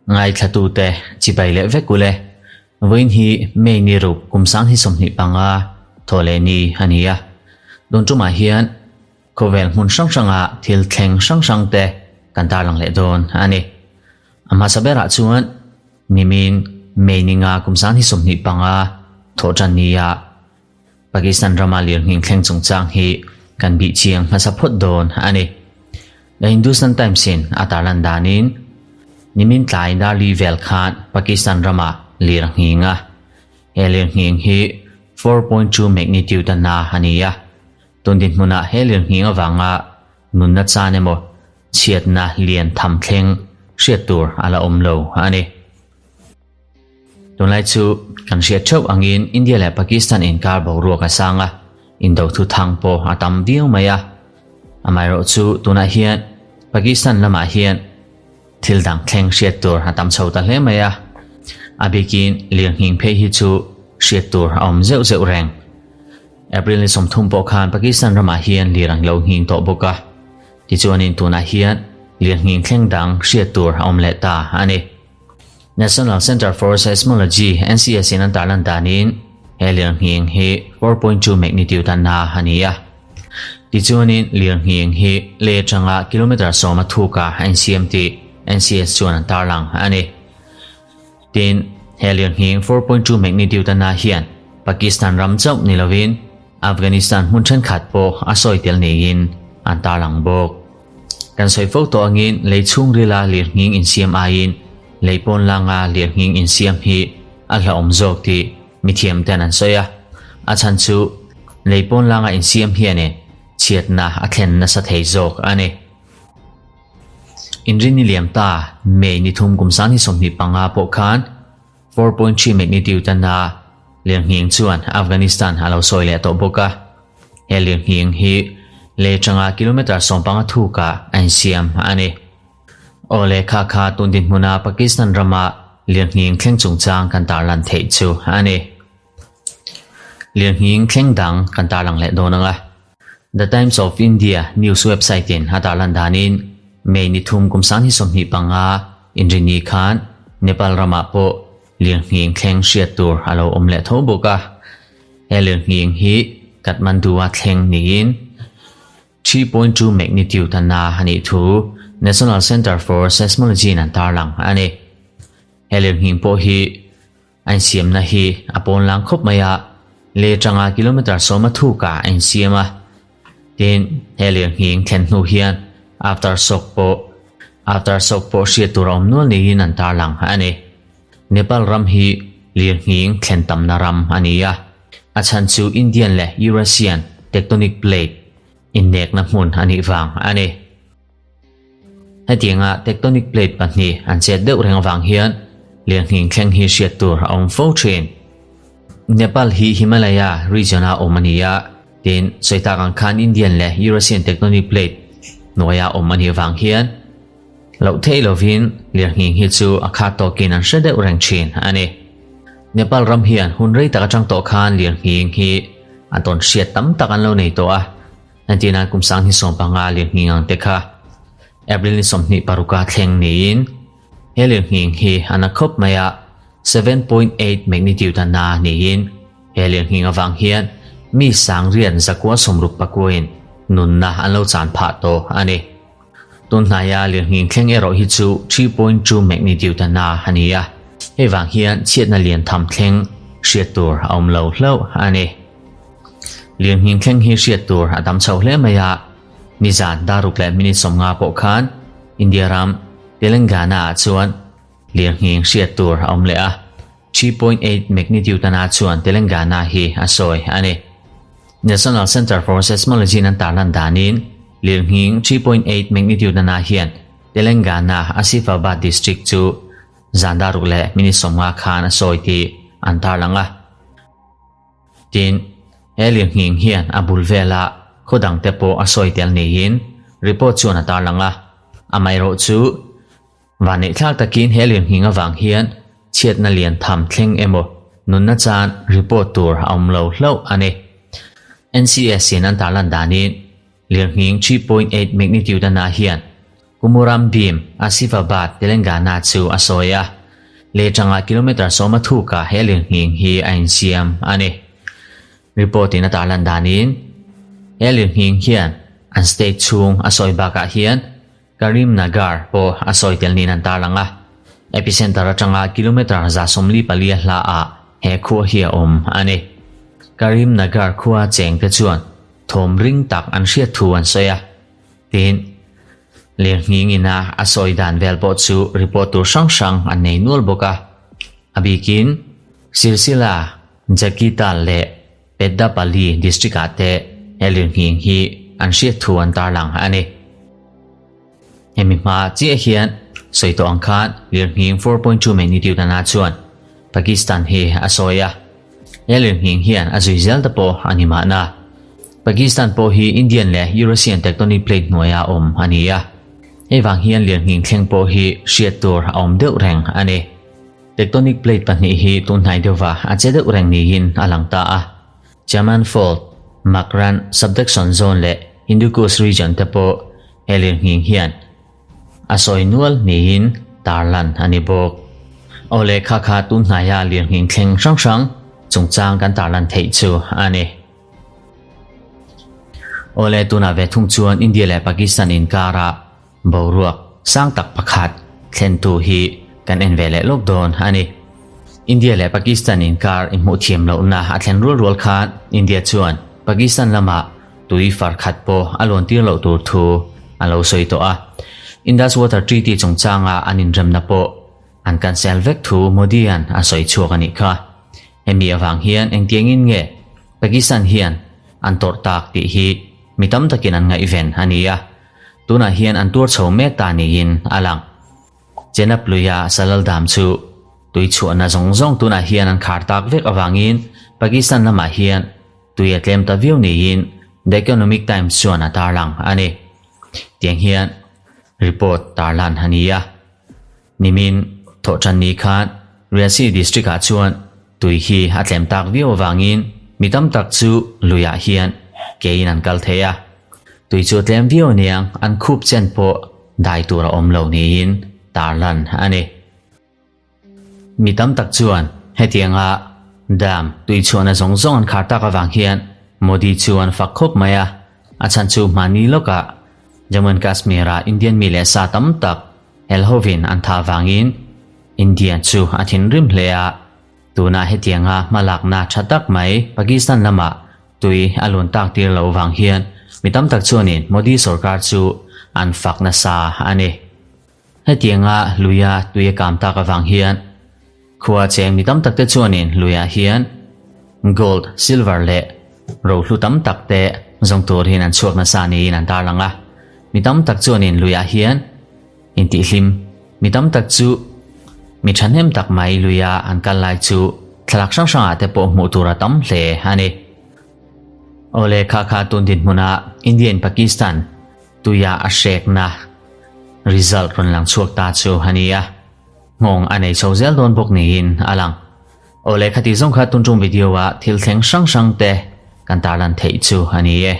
Ngaithlatute chibai leh vek ule. Vawiin hi May ni ruk kum sang hi 25 thaw leh ni a ni a. Tun tumah hian khawvel hmun hrang hranga thil thleng hrang hrang te kan tarlang leh dawn a ni. A hmasa berah chuan nimin May ni nga kum sang hi 25 thawh tan nia Pakistan rama lirnghing thleng chungchang hi kan bih chiang hmasa phawt dawn a ni. The Hindustan Times-in a tarlan danin, nimin tlai dar li vel khan Pakistan rama lir a nghing a. He lirnghing hi 4.2 magnitude a na a ni a. Tun dinhmunah he lirnghing avanga nunna chan emaw chhiatna lian tham thleng hriat tur a la awm lo a ni. Tunlai chu kan hriat theuh angin India leh Pakistan inkar boruak a sang a, indo thu thang pawh a tam viau mai a. Amaherawh chu tunah hian Pakistan lamah hian thil dang thleng hriat tur a tam chho ta hle mai a. A bikin lirnghing phei hi chu hriat tur a awm zeuh zeuh reng. April ni 30 pawh khan Pakistan ramah hian lir an lo nghing tawh bawk a. Tichuanin tunah hian lirnghing thleng dang hriat tur a awm leh ta a ni. National Centre for Seismology, NCS, in an tarlan danin he lirnghing hi 4.2 magnitude a na a ni a. Tichuanin lirnghing hi lei atanga kilometre sawma thuk a insiam tih NCS chuan an tarlang a ni. Tin, he lirnghing 4.2 magnitude a na hian Pakistan ram chauh ni lovin Afghanistan hmun thenkhat pawh a sawi tel niin an tarlang bawk. Kan sawi fo tawh angin lei chhungrila lirnghing insiam aiin lei pawn langa lirnghing insiam hi a hlauhawm zawk tih mithiam ten an sawi a. A chhan chu lei pawn langa insiam hianin chhiatna a thlen nasa thei zawk a ni. Inrinni liam ta May ni thum kum sang hi 25 pawh khan 4.3 magnitude a na lirnghing chuan Afghanistan a lo sawi leh tawh bawk a. He lirnghing hi lei atanga kilometre 15 thukah a insiam a ni. Aw le kha kha tun dinhmuna Pakistan rama lirnghing thleng chungchang kan tarlan theih chu a ni. Lirnghing thleng dang kan tarlang leh dawn ang a. The Times of India news website in a tarlan danin May ni thum kum sang hi 25 inrini khan Nepal ramah pawh lirnghing thleng hriat tur a lo awm leh tho bawk a. He lirnghing hi Kathmandu-a thleng niin 3.2 magnitude a na a nih thu National Centre for Seismology in an tarlang a ni. He lirnghing pawh hi a insiamna hi a pawnlang khawp mai a, lei atanga kilometre sawma thukah a insiam a. Tin, he lirnghing thlen hnu hian aftershock pawh aftershock pawh hriat tur a awm nual niin an tarlang a ni. Nepal ram hi lirnghing thlen tamna ram a ni a, a chhan chu Indian leh Eurasian tectonic plate innekna hmun a nih vang a ni. Hetianga tectonic plate pahnih an chet deuh reng avang hian lirnghing thleng hi hriat tur a awm fo thin. Nepal hi Himalaya region-a awm a ni a, tin sawi tak ang khan Indian leh Eurasian tectonic plate hnuaia awm a nih avang hian loh theih lovin lirnghing hi chu a khat tawkin an hre deuh reng thin a ni. Nepal ram hian hun rei tak atang tawh khan lirnghing hi a tawn hriat tam tak an lo nei tawh a, entirnan kum sang hi 15 lirnghing ang te kha April ni 26 thleng niin he lirnghing hi a na khawp mai a, 7.8 magnitude a na niin he lirnghing avang hian mi sang riat zakua sawmruk pakuain nunna an lo chan phah tawh a ni. Tun hnaia lirnghing thleng erawh hi chu 3.2 magnitude a na a ni a, hei vang hian chhiatna lian tham thleng hriat tur a awm lo hlauh a ni. Lirnghing thleng hi hriat tur a tam chho hle mai a, nizan daruk leh minute 50 pawh khan India ram Telangana ah chuan lirnghing hriat tur a awm leh a, 3.8 magnitude a na chuan Telangana hi a sawi a ni. National Centre for Seismology in an tarlan danin lirnghing 3.8 magnitude a na hian Telangana Asifabad district chu zan daruk leh minute 50 khan a sawi tih an tarlang a. Tin, he lirnghing hian a bul vela khaw dangte pawh a sawi tel niin report chuan a tarlang a. Amaherawh chu vanneihthlak takin he lirnghing avang hian chhiatna lian tham thleng emaw nunna chan report tur a awm lo hlauh a ni. NCS in an tarlan danin lirnghing 3.8 magnitude a na hian. Kumuram Bhim, Asifabad, Telangana chu a sawi a. Lei atanga kilometre sawma thukah he lirnghing hi a insiam a ni. Report in a tarlan danin, he lirnghing hian an state chhung a sawi bakah hian Karimnagar pawh a sawi tel niin an tarlang a. Epicenter atanga kilometre 144 a hlaah he khua hi a awm a ni. Karimnagar khua chengte chuan thawm ring tak an hriat thu an sawi a. Tin, lirnghing ina a sawi dan vel pawh chu report tur hrang hrang an nei nual bawk a. A bikin, Sircilla, Jagital leh Peddapalli district ah te he lirnghing hi an hriat thu an tarlang a ni. Hemi hma chiah hian sawi tawh ang khan lirnghing 4.2 magnitude ana chuan Pakistan hi a sawi a. He lirnghing hian a zui zel ta pawh a ni mahna. Pakistan pawh hi Indian leh Eurasian tectonic plate hnuaia awm a ni a. Hei vang hian lirnghing thleng pawh hi hriat tur a awm deuh reng a ni. Tectonic plate pahnih hi tunhnai deuhva a che deuh reng niin a lang ta a. Chaman Fault, Makran Subduction Zone leh Hindu Kush region te pawh he lirnghing hian a sawi nual niin tarlan a ni bawk. Aw le kha kha tunhnaia lirnghing thleng hrang hrang chungchang kan tarlan theih chu a ni. Aw le tunah ve thung chuan India leh Pakistan inkarah Boruak sang tak pakhat thlentu hi kan en ve leh lawk dawn a ni. India leh Pakistan inkar inhmuh thiam lohna a thlen rual rual khan India chuan Pakistan lamah tui far khat pawh a lawn tir loh tur thu a lo sawi tawh a. Indus Water Treaty chungchanga an inremna pawh an cancel vek thu Modi-a'n a sawi chhuak a nih kha. Hemi avang hian engtiangin nge Pakistan hian an tawrh tak tih hi mi tam takin an ngaihven a ni a. Tunah hian an tuar chho mek ta niin a lang. Chenab luia Salal Dam chu tui chhuahna zawng zawng tunah hian an khar tak vek avangin Pakistan lamah hian tui a tlem ta viau niin The Economic Times chuan a tarlang a ni. Tiang hian report tarlan a ni a. Nimin thawhṭanni khan Reasi District-ah chuan tui hi a tlem tak viau avangin mi tam tak chu luiah hian kein an kal thei a. Tui chu a tlem viau aniang an khup chen pawh dai tur a awm lo niin tarlan a ni. Mi tam tak chuan hetianga dam tui chhuahna zawng zawng an khar tak avang hian Modi chu an fak khawp mai a, a chhan chu hmani lawkah Jammu and Kashmir-ah Indian mi leh sa tam tak Hel hovin an thah vangin India chu a thinrim hle a, tunah hetianga hmalakna tha tak mai Pakistan lamah tui a lun tak tir loh vang hian mi tam tak chuanin Modi sorkar chu an fak nasa a ni. Hetianga luia tui a kam tak avang hian khua cheng mi tam takte chuanin luiah hian gold, silver leh rohlu tam tak te zawng turin an chhuak nasa niin an tarlang a. Mi tam tak chuanin luiah hian intihhlim mi tam tak chu mi thahnem tak mai luia an kal lai chu thlalak hrang hrangah te pawh hmuh tur a tam hle a ni. Awle kha kha tun dinhmunah India in Pakistan tuia a hrekna result rawn lang chhuak ta chu a ni a, nghawng a nei chho zel dawn bawk niin a lang. Awle khati zawng kha tun tum video ah thil thleng hrang hrang te kan tarlan theih chu a ni e.